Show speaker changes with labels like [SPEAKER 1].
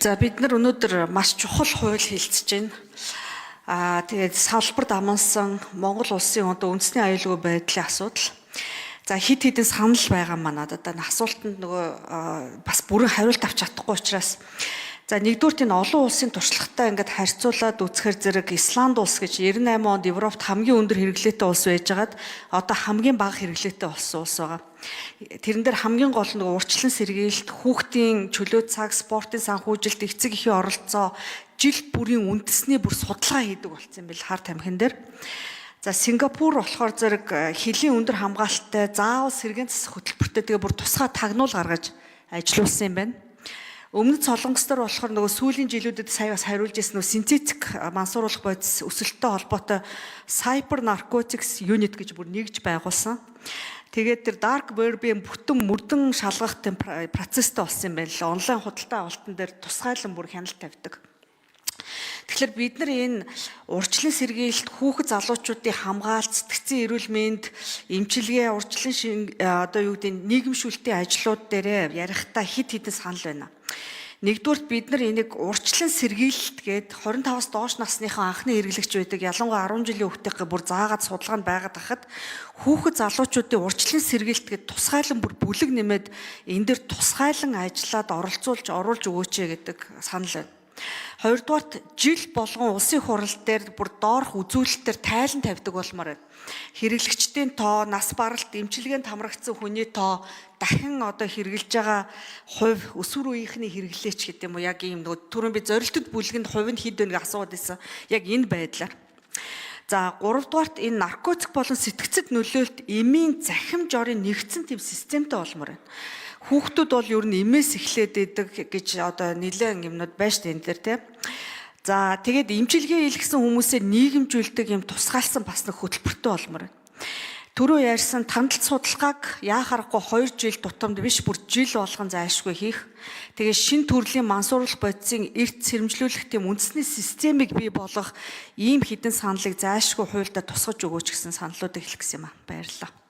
[SPEAKER 1] За, бид нар өнөөдөр маш чухал хууль хэлцэж байна. Тэгээд салбар дамнасан Монгол улсын одоо үндэсний аюулгүй байдлын асуудал. За, хэд хэдэн санал байгаа маа надад. Энэ асуултанд нөгөө бас бүрэн хариулт авч чадахгүй учраас. За, нэгдүгээрт энэ олон улсын туршлагатай ингээд харьцуулаад үзэхээр зэрэг Исланд улс гэж 98 онд Европт хамгийн өндөр хэрэглээтэй улс байжгаад одоо хамгийн бага хэрэглээтэй болсон улс байгаа. Тэрэн дээр хамгийн гол нь нөгөө урьдчилан сэргийлэлт, хүүхдийн чөлөө цаг, спортын санхүүжилт, эцэг эхийн оролцоо, жил бүрийн үндэсний бүр судалгаа хийдэг болсон юм бэл хар тамхин дээр. За, Сингапур болохоор зэрэг хөлийн өндөр хамгаалттай, заавал сэргээн засах хөтөлбөртэй, тэгээ бүр тусгай тагнуул гаргаж ажилуулсан юм байна. Өмнөд Солонгос дээр болохоор нөгөө сүүлийн жилүүдэд сая бас хариулж ирсэн нөгөө синтетик мансууруулах бодис өсөлттэй холбоотой Cyber Narcotics Unit гэж бүр нэгж байгуулсан. Тэгээд тэр dark web-ийн бүтэн мөрдөн шалгах тийм процесстэй болсон юм байна л. Онлайн худалдаа авалтан дээр тусгайлан бүр хяналт тавьдаг. Тэгэхээр бид нар энэ урьдчилан сэргийлэлт, хүүхэд залуучуудын хамгаалт, сэтгцийн эрүүл мэнд, эмчилгээ, урьдчилан одоо юу гэдэг, нийгэмшүүлэлтийн ажлууд дээр ярихдаа хэд хэдэн санал байна. Нэгдүгээрт, бид нар энийг урьдчилан сэргийлэлт гээд 25-аас доош насныхан анхны хэрэглэгч байдаг. Ялангуяа 10 жилийн хүүхдийнхээ бүр заагаад судалгаанд байгаад хахад хүүхэд залуучуудын урьдчилан сэргийлэлт гээд тусгайлан бүр бүлэг нэмээд энэ дээр тусгайлан ажиллаад оролцуулж оруулж өгөөч гэдэг санал байна. Хоёрдугаарт, жил болгон улсын хурал дээр бүр доорх үзүүлэлтээр тайлан тавьдаг болмоор байна. Хэрэглэгчдийн тоо, нас баралт, эмчилгээнд хамрагдсан хүний тоо, дахин одоо хэрэглэж байгаа хувь, өсвөр үеийнхний хэрэглээч гэдэг юм уу, яг ийм нөгөө түрүүн би зорилтод бүлгэнд хувь нь хэд вэ гэж асууад байсан. Яг энэ байдлаар. За, гуравдугаарт, энэ наркотик болон сэтгцэд нөлөөлт эмийн захим жорын нэгдсэн тийм системтэй болмоор байна. Хүүхдүүд бол ер нь эмээс эхлээд идэг гэж одоо нэлээд юмнууд байж тэн дээр, тийм. За, тэгээд эмчилгээ хийлгэсэн хүмүүсээ нийгэмжүүлдэг юм тусгаалсан бас нэг хөтөлбөртэй болмоор байна. Түрүү ярьсан тандалт судалгааг яа харахгүй 2 жил тутамд биш, бүр жил болгон зайлшгүй хийх. Тэгээ шин төрлийн мансууруулах бодисын эрт сэрэмжлүүлэх тийм үндэсний системийг бий болгох ийм хэдэн саналыг зайлшгүй хуульдаа тусгаж өгөөч гэсэн саналуудыг хэлэх гэсэн юм а. Баярлалаа.